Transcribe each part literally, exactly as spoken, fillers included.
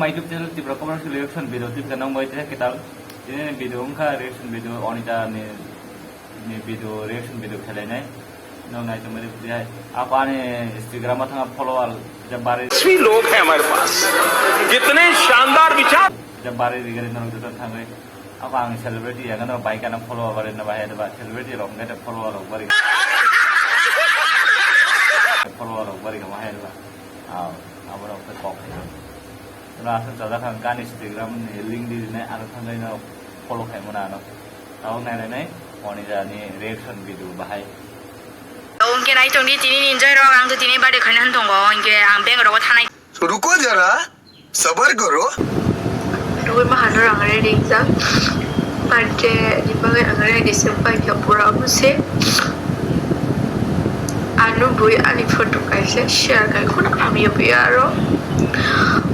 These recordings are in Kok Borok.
My YouTube channel Tipra Commercial Reaction Video tip kanang bai te kital. Ini video wngkha reaction video Onita ni, ni video, reaction video khelainai. Nong nai tongmani bujai. Apa ani Instagram ma thanga follower kita bari. Asli log hai hamare paas. Kitne shandar vichar. Kita bari rigari nong joto thangai. Apa ang celebrity ya kan, bai kana follow bari na bahai ba, celebrity rok ngai follow rok bari. Follow rok bari ka bahai ba. Aw, abo rok kok. Ora asal jada kan kan Instagram ni link di ne aro thangai na follow khai mana ano. Tau nai nai nai oni jani reaction video bahai. Hwnkhe nai tongdi tini ni enjoy rok, ang to tini birthday khaina hwn tongo, hwnkhe ang bank rogo thanai. Ruko jara. Sabar karo. Rui ma hano rang re ring jang. Pante ni bagai ang re di se pai kha pura muse. Anu bui ani photo kaisa share kai khun ami yo aro.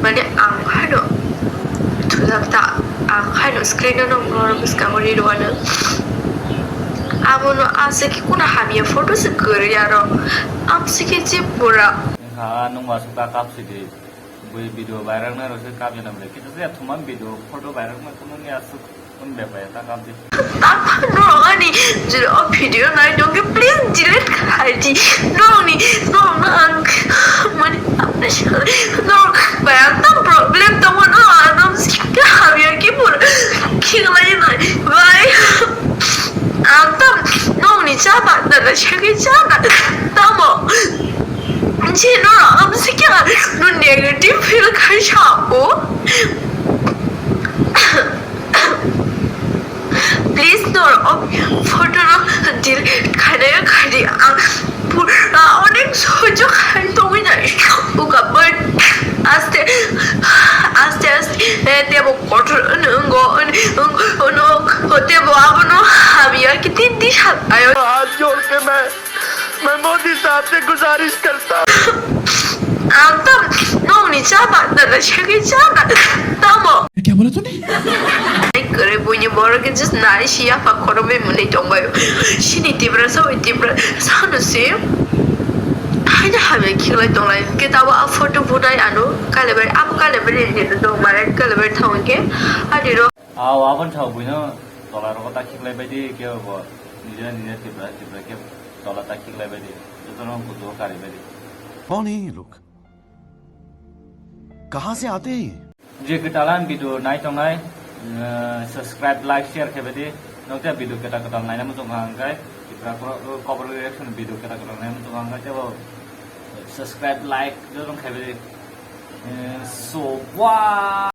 Mane ang hano thujak ta ang hano screen no nong nor bus kamari ro ano. Abo no ase ki kuna hamya photo se kari aro. Am se ki je pura. Ha nung masuk ta kap sidi. Bui video viral na rose kap jana bole. Kita se thuma video photo viral na kuno ni asuk kun bepa ya ta kap di. Apa no ani jere o video nai dong ke please delete khai di. No ni no no ang mani apa sih no bayang ta problem tong no anam sikha hamya ki pura khinglai nai bai. Ang tam no ni chaba na na shagi chaba tamo. Chino am sikha no negative feel khai sabo. Please no photo no delete khai na khai di ang pura onek sojo khai tongwi na uka but aste aste aste tebo kotor nungo no tebo abono hamya ki tin di sal ayo. हाथ जोड़ के मैं मैं मोदी साहब से गुजारिश करता हूँ। Ang tam nong ni chaba na na shagi chaba tamo. क्या बोला तूने? Ai kore buini borok ke just nai si ya pa khoro be muni tong bai. Sini tibra sa oi tibra sa no si. Hai na habe khilai tong lai ke tawa a photo budai ano kale bai abo kale bai ni do marai kale bai thong ke. Adi ro. Aw, abon sao buino tola rogo ta khiklai bai di, ke bo nija nija tipra tipra ke tola ta khiklai bai di, jotono kutu kari bai di. कौन है ये लोग? कहाँ से आते हैं ये? Je ketalan video nai tongnai, eh, subscribe, like, share khe bai di. Nokta video keta keta nai namu tong hang kai, tipra kobor reaction video keta keta nai namu tong hang kai, tebo subscribe, like, jotono khe bai di. Eh, so, wow.